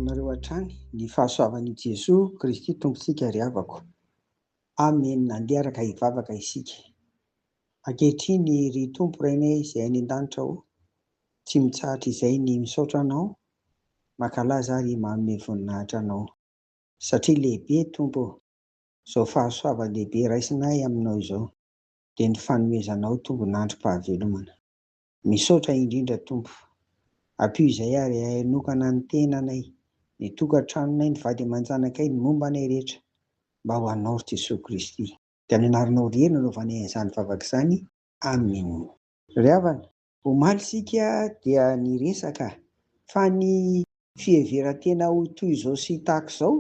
aminareo hatrany ny fahasoavan'i Jesoa Kristy Tompontsika ry havako. Amen Andeha araka hivavaka isika. Ankehitriny ry Tompo Rainay izay any an-danitra ô, tsy mitsahatra izay ny misaotra Anao, mankalaza ary manome voninahitra Anao. Satria lehibe Tompo ô, izao fahasoavan-dehibe raisinay Aminao izao, dia ny fanomezanao tombon'androm-pahavelomana. Misaotra indrindra Tompo. Ampio izay ary hanokana ny tenanay, ny tokantranonay, ny vady aman-janakay, ny momba anay rehetra mba ho Anao ry Jesoa Kristy. Dia amin'ny anaranao irery no anaovanay an'izany vavaka izany. Amen. Ry havana, omaly isika dia niresaka fa ny fiheveran-tena ho toy izao sy tahaka izao,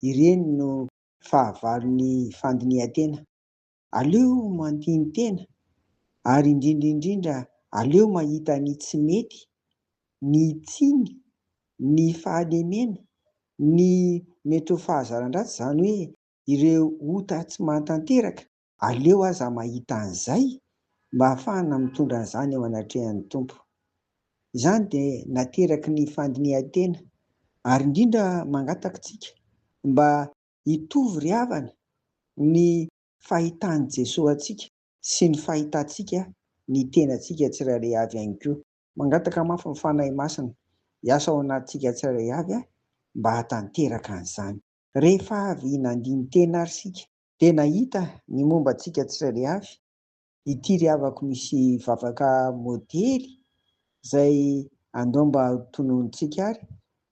ireny no fahavalon'ny fandinihan-tena. Aleo mandini-tena ary indrindra indrindra aleo mahita ny tsy mety, ny tsiny, ny fahalemena, ny mety ho fahazaran-dratsy, izany hoe ireo ota tsy mahatanteraka, aleo aza mahita an'izay mba hahafahana mitondra an'izany eo anatrehan'ny Tompo. Izany dia nateraky ny fandinihan-tena ary indrindra mangataka isika mba hitovy ry havana ny fahitan'i Jesoa antsika sy ny fahitantsika ny tenantsika tsirairay avy ihany koa. Mangataka mafy ny Fanahy Masina hiasa ao anatintsika tsirairay avy mba hahatanteraka an'izany. Rehefa avy nandini-tena ary isika dia nahita ny momba antsika tsirairay avy, ity ry havako misy vavaka modely izay andao mba hotononintsika ary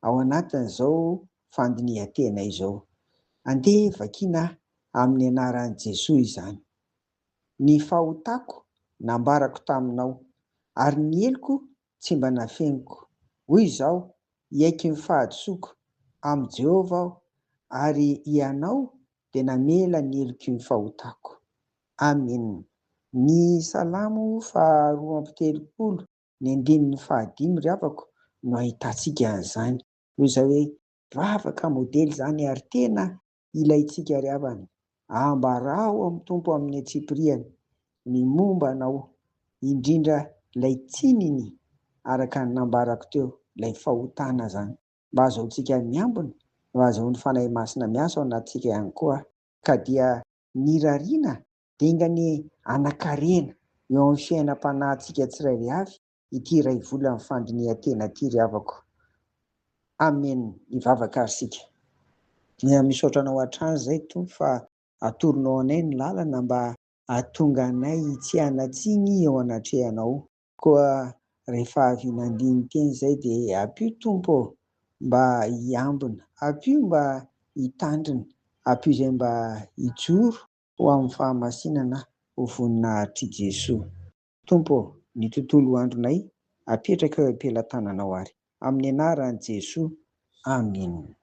ao anatin'izao fandinihan-tena izao. Andeha vakiana amin'ny anaran'i Jesoa izany. Ny fahotako nambarako taminao, ary ny heloko tsy mba nafeniko. Hoy izaho, Hiaiky ny fahadisoako amin'i Jehovah aho, ary Hianao dia namela ny heloky ny fahotako. Amen. Ny Salamo faha 32 ny andininy fahadimy ry havako no ahitantsika an'izany. Hoy izay hoe, vavaka modely izany ary tena ilaintsika ry havana. Ambarao amin'ny Tompo amin'ny antsipiriany ny momba anao, indrindra ilay tsininy araka ny nambarako teo, ilay fahotana izany. Mba ahazoantsika miambina, mba ahazoan'ny Fanahy Masina miasa ao anatintsika ihany koa. Ka dia nirariana Dinga ny hanan-karena eo amin'ny fiainam-panahintsika tsirairay avy ity iray volan'ny fandinihan-tena ity ry havako. Amen. Hivavaka ary isika. Misaotra anao hatrany izay Tompo fa atoronao anay ny lalana mba hahatonga anay tsy hanan-tsiny eo anatrehanao. Koa rehefa avy nandini-teny izay dia ampio Tompo ô mba hiambina, ampio mba hitandrina, ampio izay mba hijoro ho amin'ny fahamasinana ho voninahitr'i Jesoa. Tompo ô, ny tontolo andronay apetraka eo am-pelatananao ary. Amin'ny anaran'i Jesoa. Amena.